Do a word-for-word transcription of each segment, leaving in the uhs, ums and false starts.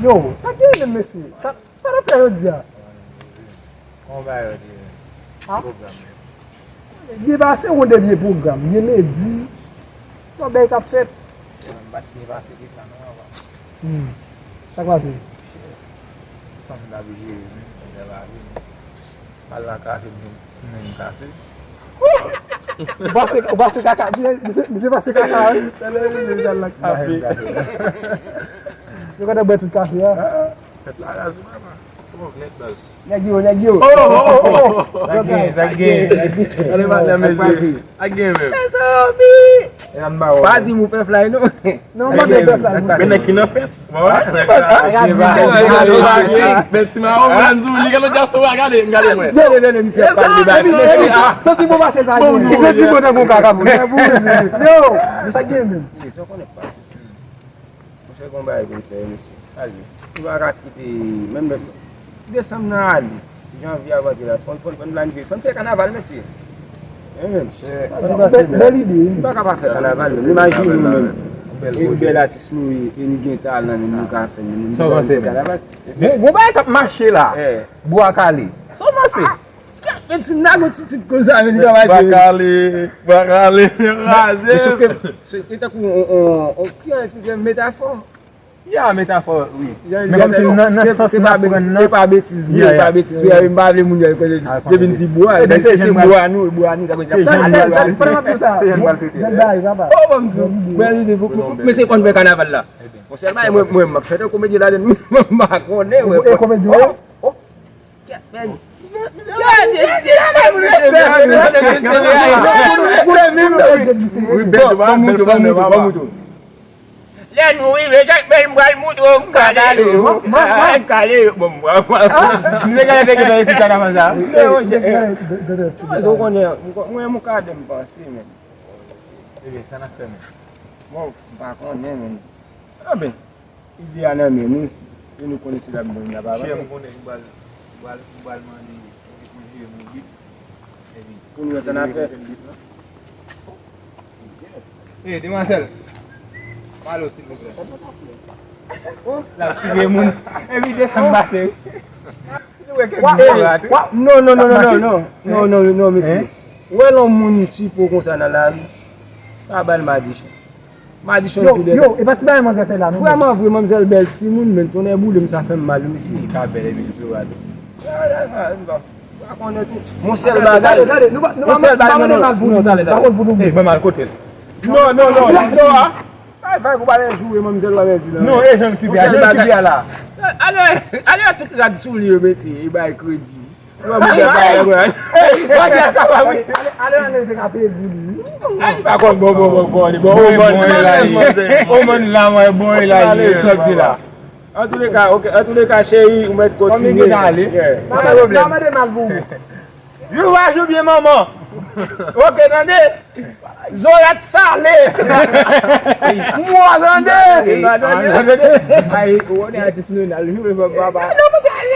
Yo, sa gen menm mesye? Sa, sa n ap fè jodi a? Kòman bagay yo te ye? Ha? Pwogram yo. Byen pase, ou de byen pwogram. Byen ledi. Yon bagay k ap fèt. Mwen m pa t byen pase deja non, papa. Hmm. Sa k pase? Fanm t ap jere menm, fanm t ap jere menm. Al nan kafe, m jwenn, m jwenn kafe. Ou pase, ou pase kaka, misye, misye pase kaka, wi. Talè misye al nan kafe. Yo kontan bwè tout kafe a. Tèt la raz wi papa. Kòman w nèt baz? Nèg yo, nèg yo. Oh, oh, oh, oh. Sa gen, sa gen. Ale pa nan mezi. Sa gen menm. Pa di m ou fè fly non. Non, mwen fè fly. Men nèg ki nan fèt. Men ti mawon, Ranzou, li gen lòt dyaspora, gade, gade mwen. Gade, gade, misye ap pale bak. Santi bon pase l pa gen. Li santi bon tankou kaka pou li. Yo, sa gen menm. Monchè, gon bagay pou l fè, mesye. Sa l ye? Nou pa ka kite, menm lè desanm nan ale, janvye ap antre la, fò n, fò n, fò n planifye, fò n fè kanaval, mesye. Wi, menm. Bèl ide, wi. Nou pa ka pa fè kanaval, menm. Imajine nou menm. E bèl atis nou ye, e nou gen talan, menm nou ka fè, menm nou pa fè kanaval. Gon, gon bagay k ap mache la. Bwa kale. Sa w panse? Kèt, men si m ta gon ti tit konsa, men li ka mache. Bwa kale, bwa kale, raze. Men sòf ke, se, se tankou on, on, on, ki jan eksplike, metafò. Ya, metafò, wi. Men kòmsi nan, nan sans m ap pran nan. Se pa betiz vre, se pa betiz vre, m pa vle moun yo konnen. Depi n di bwa, se bwa nou, bwa nou, sa vle di ap pale de bwa nou. Se jan n pral trete. Oh, bon, m di w, men se fò n fè kanaval la. Bon, sèl bagay, mwen, mwen, m ap fè de komedi ladann, m pa konnen, mwen. E komedi, wi. Lè nou rive, Jakmèl, m pral moutre w, m kale yo. M kale yo. Bon, m pral. M te genlè te gentan epi kanaval sa. Ou konnen, mwen, mwen, mwen ka de m panse, men. Ebyen, sa n ap fè, men. Bon, m pa konnen, men. Anben. Ide a nan men nou, e nou konnen se la moun n ap avanse. Chè, m konnen m pral, m pral, m pral mande pou jere moun bit. Epi pou nou wè sa n ap fè. E, demwazèl, pale w silvouplè. Oh, l ap tire moun. Epi desanm pase wi. Wa, wa, non, non, non, mesye. Ou wè lè yon moun ti po konsa nan lari, pa ba l madichon. Madichon tou dèyè. Yo, yo, e pa ti bagay manzè fè la, non. Vrèman vre, manzèl bèl timoun, men tonnè boule m, sa fè m mal, wi, mesye. Li ka bèl, epi li sou rad. Yon sèl bagay. Yon sèl bagay, non, non, non, talè, talè. Hey, ban m al kote l. Non, non, non, non, a. Ay, fè kou pa vin joure manmzèl la, men di la. Non, e jan l kipe a, jan l kipe a la. Ale, ale tout rad sou li yo, mesye, e bay kredi. Yo, manzè pa wè. Ey, manzè pa wè. Ale, ale, te ka peye pou li. Ay, pa konn bon, bon, bon, bon, bon, bon, bon, la, manzè. Bon, bon, la, mwen, bon, la, ale, li la. Antouleka, ok, antouleka, cheri, ou mèt kontinye. Kòm li gentan ale, pa gen pwoblèm. Pa mande mal pou ou. Jou pa jou byen manman. Ok, tande. Zorat sale. Mwa tande. Ay, ou konnen atis nou nan jou pa papa.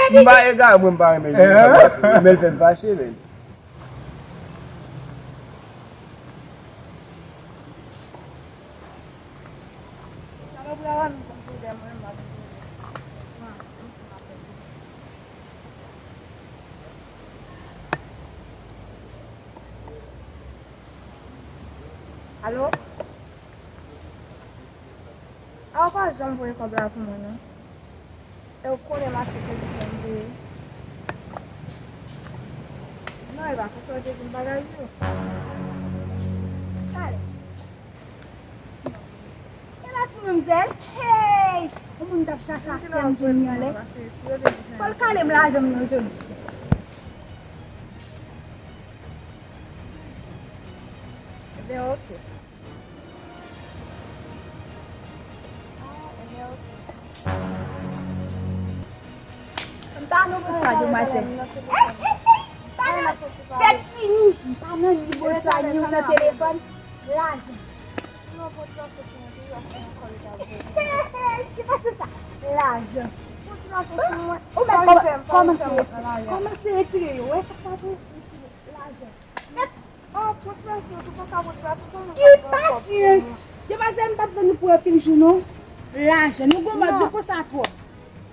M pa ega mwen m pa renmen. Men l fè m fache men. Salopri a pa menm konn pwoblèm mwen m ap jere. Alo? A, ou pa janm voye kòb la pou mwen, non. E ou konnen mache kredi fè m peye. Non, e pa konsa w te di m bagay yo. Talè. E la ti manmzèl, hey! Yon moun t ap chache atè m vin li anlè. Fò l kale m lajan m nan jodi. Ebyen, ok. Ah, ebyen, ok. M pa nan bon sa, demwazèl. Ey, ey, ey, m pa nan, fèt fini. M pa nan ni bon sa, ni w nan telefòn. Lajan. Ki pase sa? Lajan. Ou mèt kòmanse retire. Kòmanse retire yo. Wè sa k pase? Retire. Lajan. Ki pasyans? Demwazèl, m p ap tann nou pou anpil jou, non. Lajan. Nou gwo mòd, nou konsa twòp.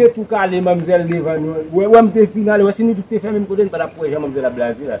te tou kale manmzèl devan nou. Wè, wè m te fin ale, wè si nou tout te fè menm kote, n pa t ap wè jan manmzèl ap blaze la.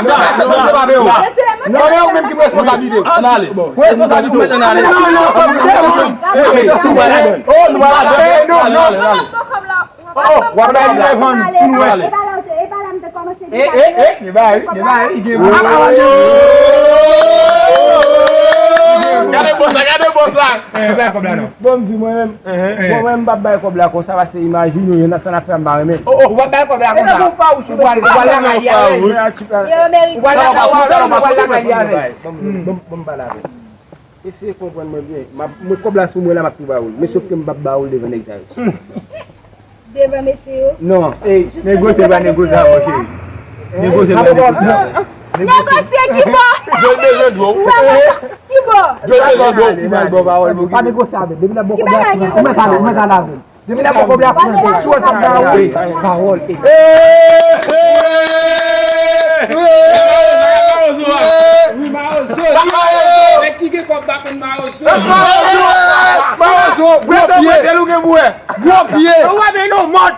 Non, se pa vre, non. Non, men ou menm ki pran responsablite. Ann ale. Pran responsablite. Ann ale. Non, non, non, non, non, non. Oh, nou pa la. Non, non. Oh, w ap bay li lè vann pou nou wè. E, e, e, e, e, e, e, e, gen. Gade bòs la, gade bòs la. Eh, bay kòb la non. Bon, m di mwen menm, bon, mwen m p ap bay kòb la konsa, paske imajine w, yon sa n ap fè m pa renmen. Oh, oh, ou p ap bay kòb la konsa. Ou pral, ou pral lakay li avè l. Ou pral lakay li avè l. Bon, bon, bon, m pale avè l. Eseye konprann mwen byen. M ap, mwen kòb la sou mwen la, m ap tou ba ou l. Men sof ke m p ap ba ou l devan nèg sa yo. Devan mesye yo? Non, ey, negosye pa negosye avè w, cheri. Negosye pa negosye avè w. Negosye ki bò? Jòl bezwen dlo. Ki bò? Jòl bezwen dlo. Ou mal bon pawòl pou ki? Pa negosye avè l. Depi l ap bon kòb la, ou mèt ale, ou mèt ale avè l. Depi l ap bon kòb la, pou l sou whatsapp la, wi. Pawòl. Wi, Mawozo. Nèg ki gen kòb pa konn Mawozo. Mawozo, gwo pye. Gwo pye. Ou wè men nou mòt.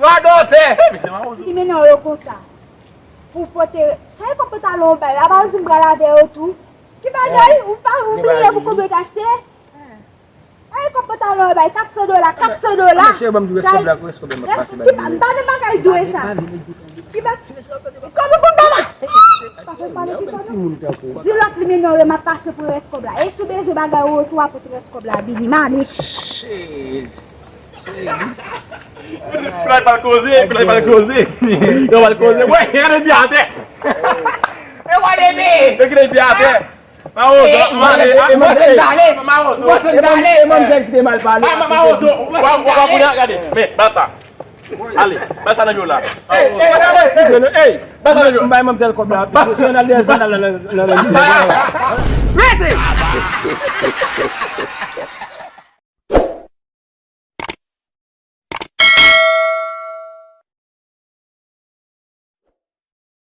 Radòtè. Li mennen yo konsa. Pou pote, sa e kòb pantalon w bay, apa w di m pral avè yo tou? Ki bagay? Ou pa, ou bliye pou konbyen w t achte? Ay, kòb pantalon yo bay kat san dola, kat san dola. Mesye, ban m di rès kòb la, rès kòb la, m ap pase bay li. M pa nan bagay dwe sa. Ki ba-, kòb ou konn ba la? Pa fè m pale pi fò non. Di lòt li mennen w, m ap pase pou rès kòb la. E si w bezwen bagay ou tou, a pou rès kòb la, vini, m ale. Shit. Shit. Plan pa koze, plan pa koze. Yo pa koze. Wè, gade pye atè. E wè depi. Yo kite pye atè. Mawozo, mwen se dale. Mawozo. Mwen se dale. E manmzèl ki te mal pale. Ah, Mawozo, w ap, w ap gade. Men, ba sa. Ale, ba sa nan yo la. Ey, ey, ey, ey, ey. Ba sa nan yo. M bay manmzèl kòb la. Ba sa nan yo. Rete!